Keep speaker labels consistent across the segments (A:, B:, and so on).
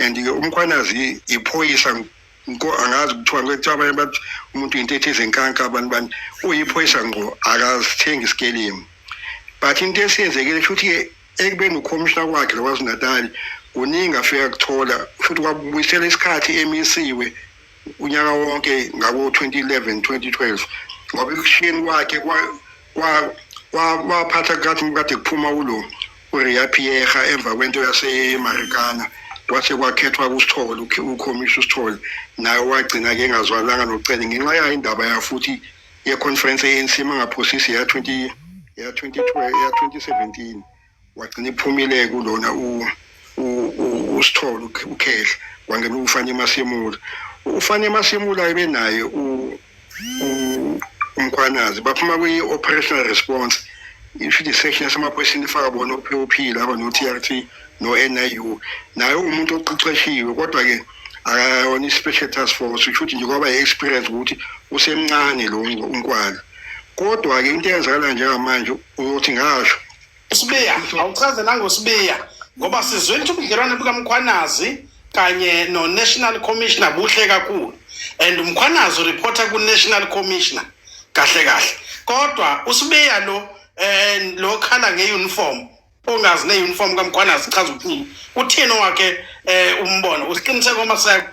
A: And-ke uMkhwanazi iphoyisa, angazi kuthiwa abanye bathi umuntu into ethize nkanka, abantu bani, uyiphoyisa ngqo, akazithengi isikelemu. But into esiyenzekile, shuthi-ke ekubeni ukhomishina kwakhe lo Natal, kuningi afika kuthola, futhi kwabuyisela isikhathi emisiwe unyaka wonke ngabo 2011 2012, ngoba ekushiyeni kwakhe waphatha kade kuphuma ulo uRiya Phiyega emva kwento yaseMarikana, kwase kwakhethwa kuSithole, ukhomishina uSithole naye wagcina-ke engazwananga noCele ngenxa yayo indaba ya futhi ye-conference ye-ANC, mangaphosisi ya 20 ya 2012 ya 2017, wagcina iphumile kulona uSithole ukhehla, kwangena uFannie Masemola. UFannie Masemola ebenaye uMkhwanazi, baphuma kwi-operational response, isho i-section yasemaphoyiseni ifaka bona o-POP laba no-TRT no-NIU. Naye umuntu oqeqeshiwe, kodwa-ke akayona i-special task force, kusho ukuthi nje kwaba i-experience ukuthi usemncane lo uNkwali. Kodwa-ke into eyenzakala njengamanje uyothi ngasho
B: Sibiya, awuchaze nangoSibiya, ngoba sizwe ukuthi ubudlelwane bukaMkhwanazi kanye no-National Commissioner buhle kakhulu, and uMkhwanazi ureporta ku-National Commissioner kahle kahle, kodwa uSibiya lo lo khala nge-uniform, ongazi ne-uniform kaMkhwanazi chaza ukuthini, uthini wakhe umbono usiqiniseko maseko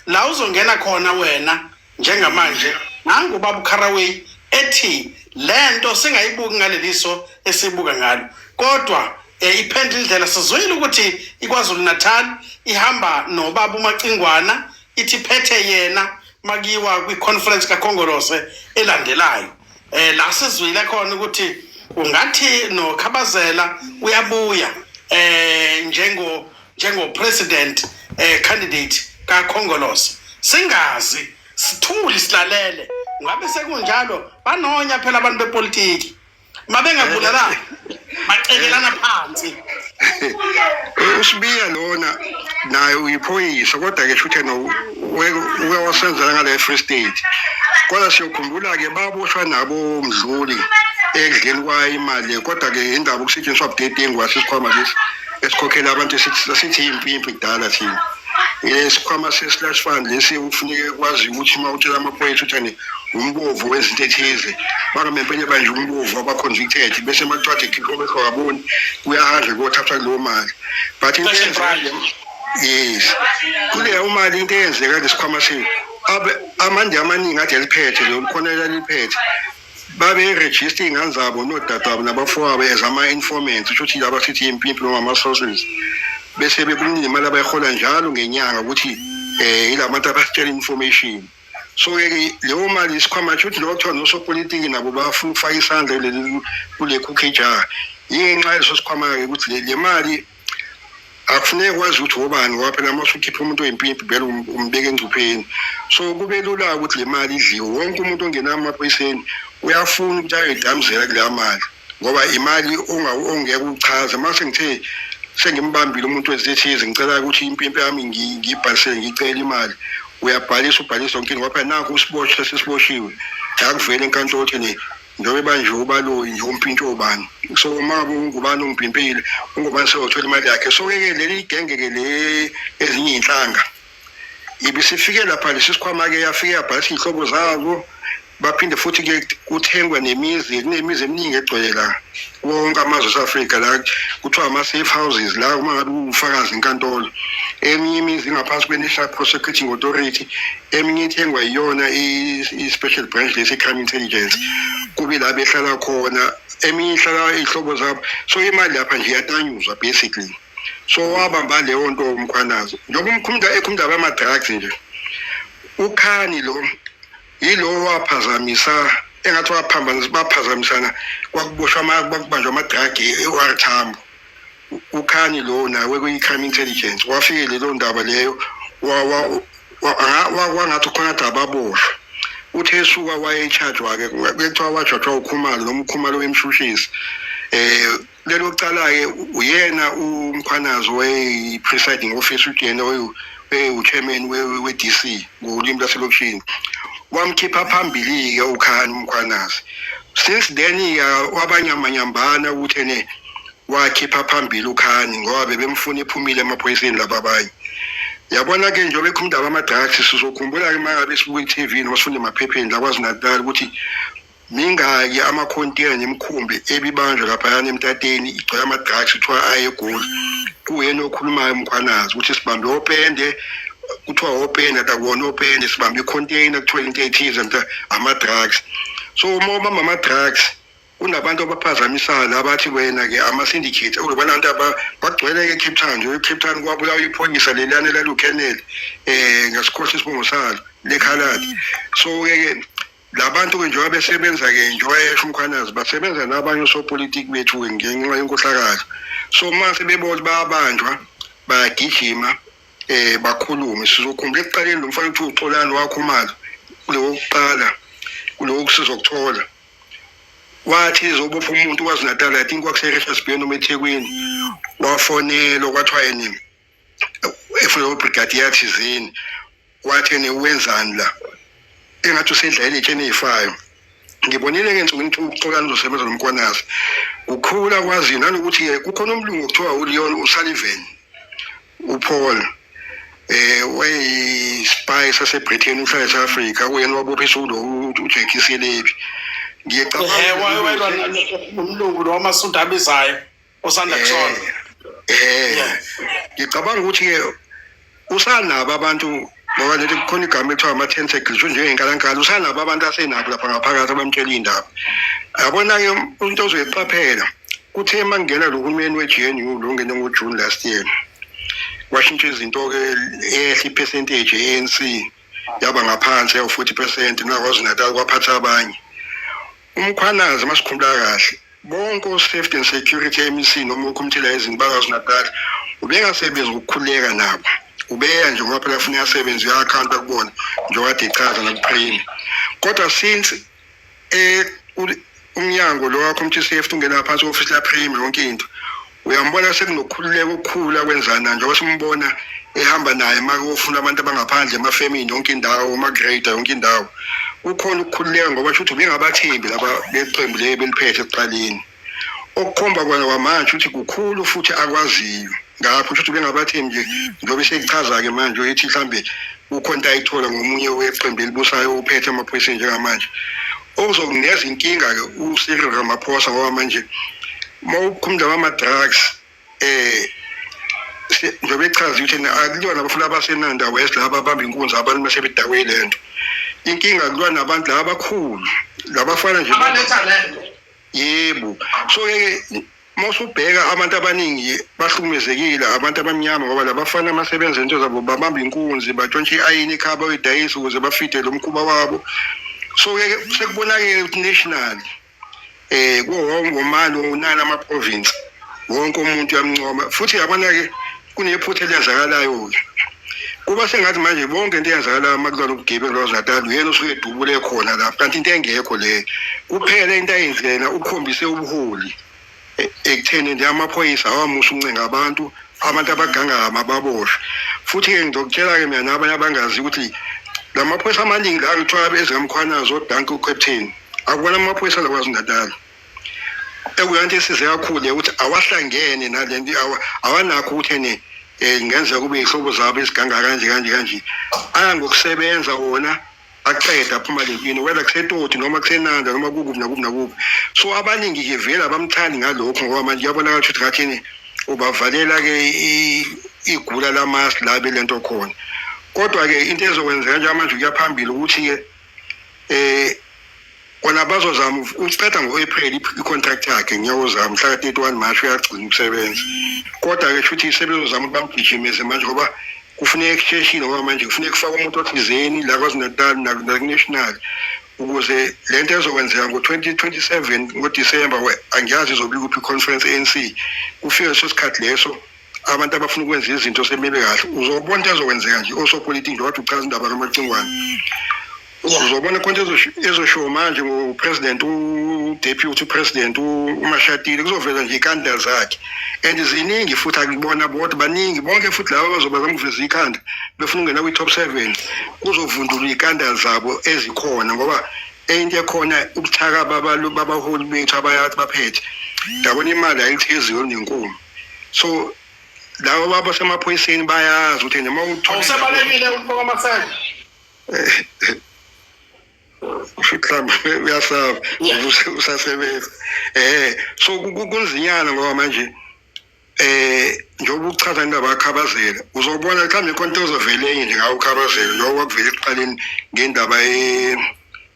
B: la uzongena khona wena njengamanje. Nangu ubaba uKharaway ethi lento singayibuki ngaleliso esibuka ngalo, kodwa iphendla indlela. Sizwile ukuthi iKwaZulu Natal ihamba nobaba uMacingwana, ithi phethe yena makiwa kwi-conference kaKhongolose elandelayo. La sizwile khona ukuthi ungathi noKhabazela uyabuya njengo president candidate kaKhongolose. Singazi, sithuli silalele, ngabe sekunjalo. Banonya phela abantu bepolitiki, mabengabulalani bacekelana phansi.
A: USibiya lona naye uyiphoyisa, kodwa-ke shuthe uke wasenzela ngale Free State, kodwa siyokhumbula-ke baboshwa nabo Mdluli ekudleni kwayo imali. Kodwa-ke indaba ukusetshenziswa budedengu kwasisikhwama lesi esikhokhela abantu esithi yimpimpi kudala thina, isikhwama se-slush fund lesi, kufuneke kwazi ukuthi uma utshela amaphoyisa ukuthi ane umbovu wezinto ethize, bangamempela banje umbovu aba-convicted, bese makuthiwa khipha omehlo kaboni, kuyahanjwa kuyothathwa kuleyo mali. But into eyenzeka, yes, kuleyo mali, into eyenzeka lesikhwama sethu, amanje amaningi ade liphethe lo khona laliphethe, babe-register iy'ngane zabo nodadewabo nabafowabo as ama-informants, kusho ukuthi laba sithi yimpimpi noma ama-sources, bese bekunika imali abayihola njalo ngenyanga ukuthi yila bantu abasitshela information. So-ke leyo mali isikhwama, sho ukuthi lokho kuthiwa nosopolitiki nabo bafuna ukufaka isandla kule cookie jar, yingenxa yaleso sikhwama-ke ukuthi le mali akufuneki kwazi ukuthi obani, ngoba phela uma usukhipha umuntu oyimpimpi vele umbeka engcupheni. So kube lula ukuthi le mali idliwe. Wonke umuntu ongena emaphoyiseni uyafuna ukuthi ayoyidamzela kuleya mali, ngoba imali ongeke uchaze. Uma sengithe sengimbambile umuntu wezethize, ngicela ukuthi impimpi yami ngiyibhalisele, ngicela imali, uyabhalisa, ubhalisa yonke into, ngoba phela nakhu usiboshwe, sesiboshiwe, akuvele enkantolo ukuthi ne njengoba banje ubaloyi nje umpintshi obani. So uma ngabe ungubani ungimpimpile, ungubani seyothola imali yakhe. So-ke leli genge-ke le ezinye iy'nhlanga ibisifike lapha lesi sikhwama-ke, yafike yabhalisa iy'hlobo zabo, baphinde futhi-ke kuthengwe nemizi. Kunemizi eminingi egcwele la wonke amazwe ase-Afrika la kuthiwa ama-safe houses la, uma ngabe uwufakazi enkantolo. Eminye imizi ingaphansi kwe-National Prosecuting Authority, eminye ithengwa yiyona i-special branch lesi crime intelligence, kube la behlala khona, eminye ihlala iy'hlobo zabo. So imali lapha nje iyatanyuzwa basically. So wabamba leyo nto uMkhwanazi, njengoba umkhumda ekhumda ama-drugs nje. Ukhani lo yilo waphazamisa, engathi waphambanisa, baphazamisana, kwakuboshwa, kwakubanjwa ama-drug e-OR Tambo. Ukhani lo nawe kwi-crime intelligence wafike leyo ndaba leyo, kwangathi khona ade ababoshwa. Uthe esuka waye-charge-wa-ke, kuthiwa wajajwa uKhumalo noma uKhumalo emshushisi lelo cala-ke. Uyena uMkhwanazi wayeyi-presiding officer, ujena oyi-chairman we-DC ngolimi laselokishini, wamkhipha phambili-ke uKhani uMkhwanazi. Since then-ke wabanyamanyambana ukuthi ene wakhipha phambili uKhani, ngoba bebemfuna ephumile emaphoyiseni laba abanye. Yabona-ke njengoba ekhuluma indaba ama-drugs, sizokhumbula-ke uma ngabe sibuka i-TV noma sifunde emaphepheni la KwaZulu-Natal ukuthi mingaki amakhonteyina nemikhumbi ebibanjwa laphayana emtateni igcwele ama-drugs, kuthiwa aye eGoli. Kuyena okhulumayo uMkhwanazi ukuthi sibambe opende, kuthiwa opende kade akuwona opende, sibambe ikhonteyina kuthiwa into ethize ama-drugs. So uma ubamba ama-drugs kunabantu abaphazamisayo la bathi wena-ke ama-syndicate ubona abantu bagcwele-ke e-Cape Town nje. E-Cape Town kwabulawa iphoyisa leliyana elaluKenneth, ngasikhohlwa isibongo salo, lekhaladi. So-ke ke la bantu-ke njengoba besebenza-ke, njengoba esho uMkhwanazi, basebenza nabanye osopolitiki bethu-ke ngenxa yenkohlakalo. So uma sebebona bayabanjwa, bayagijima, bakhulume. Sizokhumbula ekuqaleni lo mfana kuthiwa uXolani wakhumalo kulowokuqala, kuloku sizokuthola wathi izobopha umuntu KwaZulu-Natal, I think kwakuse-Richards Bay noma eThekwini, wafonelwa kwathiwa yena efuna ubrigadier thizeni, wathi yena wenzani la, engathi usedlayile etsheni ey'fayo. Ngibonile-ke ensukwini ukuthi uXolani uzosebenza noMkhwanazi kukhula kwaziyo, nanokuthi-ke kukhona umlungu okuthiwa uLeon uSullivan, uPaul, wayeyi-spy sase-Britain, uhlala e-South Africa, uyena wabophisa ulo uJackie Selebi.
B: Ngiyacabanga nomlungu lo wamasudu abizayo osanda kushona.
A: Ngicabanga ukuthi-ke usanabo abantu, ngoba leli kukhona igama ekuthiwa ama-tentacles, njengenkalankala, usanabo abantu asenabo lapha ngaphakathi abamtshela iy'ndaba. Yabona-ke into ozoyiqaphela, kuthe uma kungena lo hulumeni we-GNU lo ongene ngoJune last year, kwashintsha izinto-ke, ehla i-percentage ye-ANC yaba ngaphansi yawu-40% naKwaZulu-Natal kwaphatha abanye. UMkhwanazi, masikhumbula kahle, bonke o-safety and security MEC noma okhomithela yezinto baKwaZulu-Natal ubengasebenzi ngokukhululeka nabo, ubeya nje ngoba phela funa asebenze, uya-accounta kubona njengoba kade echaza naku-premier. Kodwa since umnyango lo wa-community safety ungena phansi ko-office la-premier, yonke into uyambona sekunokukhululeka okukhulu akwenzana, njengoba simbona ehamba naye uma kuyofuna abantu abangaphandle emafemini yonke indawo, ama-grader yonke indawo, kukhona ukukhululeka, ngoba sho ukuthi ubengabathembi laba beqembu leli beliphethe ekuqaleni. Okukhomba kona kwamanje ukuthi kukhulu futhi akwaziyo ngapho, kusho ukuthi ubengabathembi nje, njengoba esekuchaza-ke manje ethi mhlambe kukhona into ayithola ngomunye weqembu elibusayo uphethe amaphoyiseni njengamanje, okuzokunikeza inkinga-ke uCyril Ramaphosa, ngoba manje uma ukhuluma wama-drugs, njengoba echaza ukuthi akuyona abafuna abaseNanda West laba abamba inkunzi abantu mase bedakwe le nto. Inkinga kulwa nabantu laba abakhulu labafana nje
B: abaletha lento.
A: Yebo, so-ke uma usubheka abantu abaningi bahlukumezekile, abantu abamnyama, ngoba labafana masebenza into zabo babamba inkunzi, batshontshe i-ayini ekhaya, bayoyidayisa ukuze bafide lo mkhuba wabo. So-ke sekubonakele ukuthi national, kuwo wonke womane wonani ama-province, wonke umuntu uyamncoma. Futhi yabona-ke kunephutha elenzakalayo-ke, kuba sengathi manje bonke into eyenzakalayo uma kulwa nobugebengu KwaZulu-Natal uyena osuke edubule khona lapho, kanti into engekho leyo. Kuphela into ayenzile yena ukhombise ubuholi ekutheni nje amaphoyisa awamusa uncenga abantu, abantu abagangayo mababoshwe. Futhi-ke ngizokutshela-ke mina nabanye abangazi ukuthi la maphoyisa amaningi la kuthiwa ezikaMkhwanazi, odanki, ucaptain, akubona amaphoyisa la KwaZulu-Natal ekuyonto esize kakhulu ukuthi awahlangene nalento, awanakho ukuthi ene ngenzeka kube iy'hlobo zabo eziganga kanje kanje kanje. Aya ngokusebenza wona, aqeda aphuma lempini, whether kuseToti noma kuseNanda noma kukuphi nakuphi nakuphi. So abaningi-ke vele abamthandi ngalokho, ngoba manje kuyabonakala ukuthi ngathini ubavalela-ke igula lamasi la belento khona. Kodwa-ke into ezokwenzeka njengamanje kuya phambili ukuthi-ke kona bazozama uceda ngo-April i-contract yakhe, ngiyawuzama mhla ka-31 March uyagcina ukusebenza. Kodwa-ke shuthi sebezozama ukuthi bamgijimeze manje, ngoba kufuneka kusheshile, ngoba manje kufuneka kufake umuntu othizeni la KwaZulu-Natal naku-national, ukuze le nto ezokwenzeka ngo-2027 ngoDisemba, angiyazi izobe ikuphi i-conference ANC, kufike leso sikhathi leso abantu abafuna ukwenza izinto sebebe kahle. Uzobona into ezokwenzeka nje osopolitiki, nje wathi uchaza indaba kaMacingwane, uzobona khona into ezoshiwo manje ngo-president, u-deputy president uMashatile, kuzovela nje ikhanda zakhe and ziningi futhi, akubona bodwa, baningi bonke futhi laba abazoba zama ukuveza ikhanda befuna ukungena kwi-top seven, kuzovundulwa iy'kanda zabo ezikhona, ngoba into ekhona ubuthaka babaholi bethu abayathi baphethe, yabona imali ayilithiziwe nenkomo. So Labo abasemaphoyiseni bayazi ukuthi noma uthola
B: Awusebalekile umfo kaMaseko.
A: Mhlawumbe uyasaba usasebenza. So kunzinyana ngoba manje njengoba uchaza indaba yakhabazela uzobona mhlawumbe khona into ozovele enye nje ngawo ukhabazela njengoba kwakuvele ekuqaleni ngendaba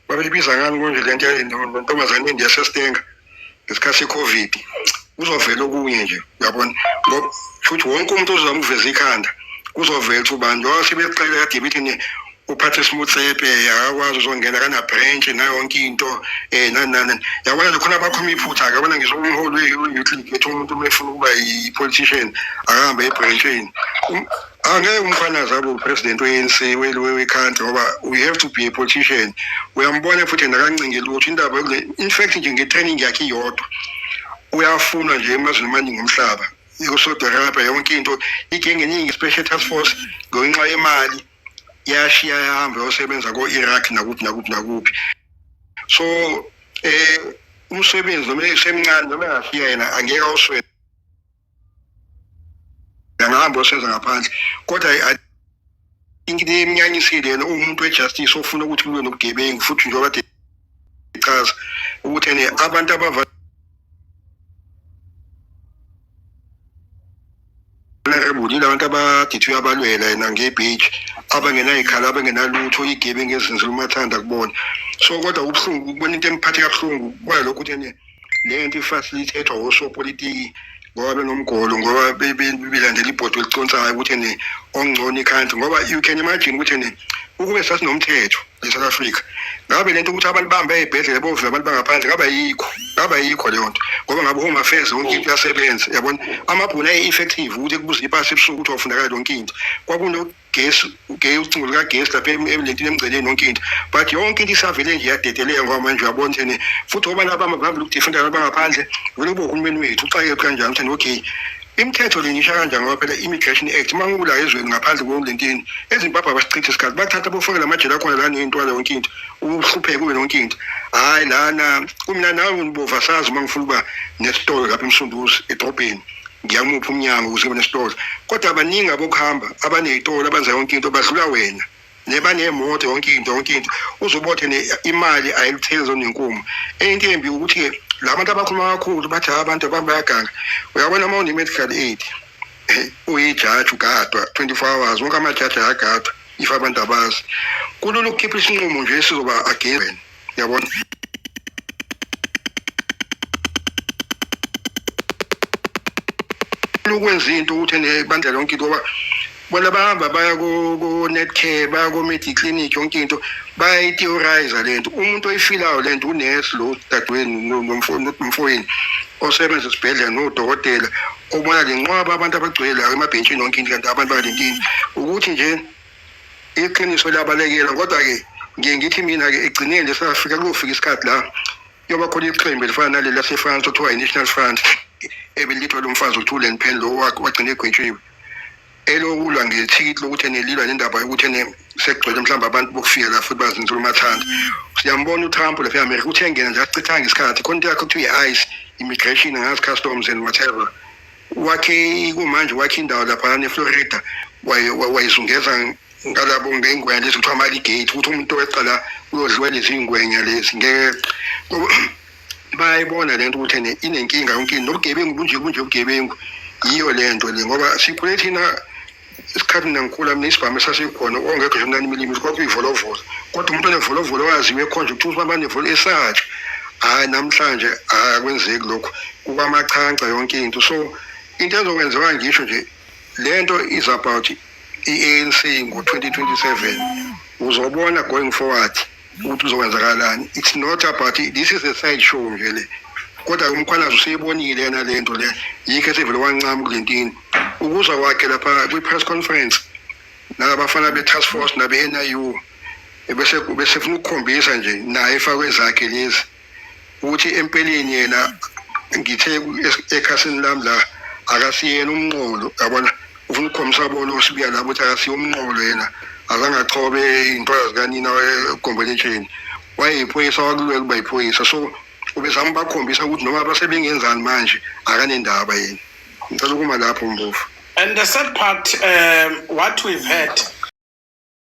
A: babelibiza ngani konje le nto ntombazane endiyasestenga ngesikhathi se-COVID kuzovela okunye nje uyabona ngoba futhi wonke umuntu ozama ukuveza ikhanda kuzovela ukuthi ubani njengoba sebeqale kade bethi ne uPatrice Motsepe akakwazi uzongena kana-branch nayo yonke into nani nani nani. Yabona nje khona abakhuluma iphutha-ke yabona ngisho umholi we-youth league ethi umuntu uma efuna ukuba yi-politician akahambe ebranchini. Angeke uMkhwanazi abe upresident we-ANC we-country ngoba we have to be a politician. Uyambona futhi nakancingi lutho indaba yokule in fact nje nge-training yakhe iyodwa uyafunwa nje emazweni amaningi omhlaba ikuSaudi Arabia yonke into igenge eningi special task force ngenxa yemali yashiya yahamba yosebenza ko-Iraq nakuphi nakuphi nakuphi. So umsebenzi noma esemncane noma engashiya yena angeke awuswele angahamba osenza ngaphandle kodwa into emnyanyisile yena uwumuntu we-justice ofuna ukuthi kulwe nobugebengu futhi njengoba kade echaza ukuthi ene abantu abava vulnerable yilabantu abadithi uyabalwela yena ngebheji abangenayikhala abangenalutho igebengu ezinzela umathanda kubona. So kodwa kubuhlungu ukubona into emphathe kabuhlungu kubona lokhu ukuthi ene le nto ifacilitathwa osopolitiki ngoba benomgolo ngoba belandela ibhodo eliconsayo ukuthi ene ongcono i-country ngoba you can imagine ukuthi ene ukube sasinomthetho e-South Africa ngabe lento ukuthi abantu bahambe ey'bhedlela bovula abantu bangaphandle ngabe ayikho ngabe ayikho leyo nto ngoba ngabe home affairs yonke into iyasebenza yabona amabhunu aye-effective ukuthi kubuze ipasi ebusuku ukuthi wafunakala yonke into kwakunogesi ucingo lukagesi lapha emlentini emngceleni yonke into but yonke into isavele nje iyadedeleka ngoba manje uyabona ukuthi futhi obani abamavamile ukudefenda abantu bangaphandle vele kube uhulumeni wethu uxakeke kanjani ukuthi okay imithetho le ngisha kanjani ngoba phela i-immigration act uma ngikula ezweni ngaphandle kolentini eZimbabwe abasichithe isikhathi bathatha bofakela amajele akhona la ney'ntwala yonke into uhlupheke kube yonke into hhayi lana kumina nawe ngibova sazi uma ngifuna ukuba nesitolo lapha eMsunduzi edrobheni ngiyamupha umnyango ukuze ngibe nesitolo kodwa baningi abokuhamba abaney'tolo abenza yonke into badlula wena nebanemoto yonke into yonke into uzobothe imali ayilitheli zonenkumo into embi ukuthi-ke la bantu abakhuluma kakhulu bathi abantu abantu bayaganga uyabona uma une-medical aid uyijaji ugadwa 24 hours wonke amajaji ayagadwa if abantu abazi kulula ukukhipha isinqumo nje esizoba against wena yabona ukwenza into ukuthi nebandla yonke into ngoba bona bahamba baya ko-Netcare baya ko-Mediclinic yonke into bayayi-theorize le nto umuntu oyifilayo le nto unesi lo dadewenu nomfowenu osebenza esibhedlela nodokotela obona le nqwaba abantu abagcwele la emabhentshini yonke into kanti abantu bakalentini ukuthi nje iqiniso liyabalekela kodwa-ke ngiye ngithi mina-ke ekugcineni le South Africa kuyofika isikhathi la kuyoba khona iqembu elifana naleli laseFrance othiwa i-National Front ebelithwa lo mfazi okuthiwa uLe Pen lo wagcina egwetshiwe elokulwa ngethikithi lokuthi enelilwa nendaba yokuthi ene sekugcwele mhlawumbe abantu bokufika la futhi bazinzula umathanda siyambona uTrump lapha e-America uthi engena nje asichithanga isikhathi khona into yakhe kuthiwa i-ICE immigration angazi customs and whatever wakhe kumanje wakhe indawo laphana eFlorida wayizungeza ngalabo ngey'ngwenya lezi kuthiwa ama-alligator ukuthi umuntu oweqa la uyodliwa lezi ngwenya lezi ngeke bayayibona le nto ukuthi inenkinga yonke into nobugebengu bunje bunje ubugebengu yiyo le nto le ngoba sikhule thina isikhathi mina ngikhula mina isibhamu esasikhona ongekho nje mnani milimi kwakuyivolovolo kodwa umuntu onevolovolo waziwe ekhonje kuthiwa ubamba nevolo esatsha hhayi namhlanje akwenzeki lokhu kukwamachanca yonke into so into ezokwenziwa ngisho nje le nto is about i-ANC ngo-2027 uzobona going forward ukuthi kuzokwenzakalani it's not about this is a side show nje le kodwa uMkhwanazi useyibonile yena le nto le yikho esevele wancama kule ntini ukuza kwakhe lapha kwi-press conference nalabafana be-task force nabe-NIU bese besefuna ukukhombisa nje naye efakwe ezakhe lezi ukuthi empeleni yena ngithe ekhasini lami la akasiyena umnqolo yabona ufuna ukukhombisa bona osibuya labo ukuthi akasiye umnqolo yena azange achobe iy'ntwala zikanina egombelentsheni wayeyiphoyisa wakulwela ukuba yiphoyisa so ubezama ubakhombisa ukuthi noma basebengenzani manje akanendaba yena ngicela ukuma lapho mbofu.
B: And the sad part, what we've had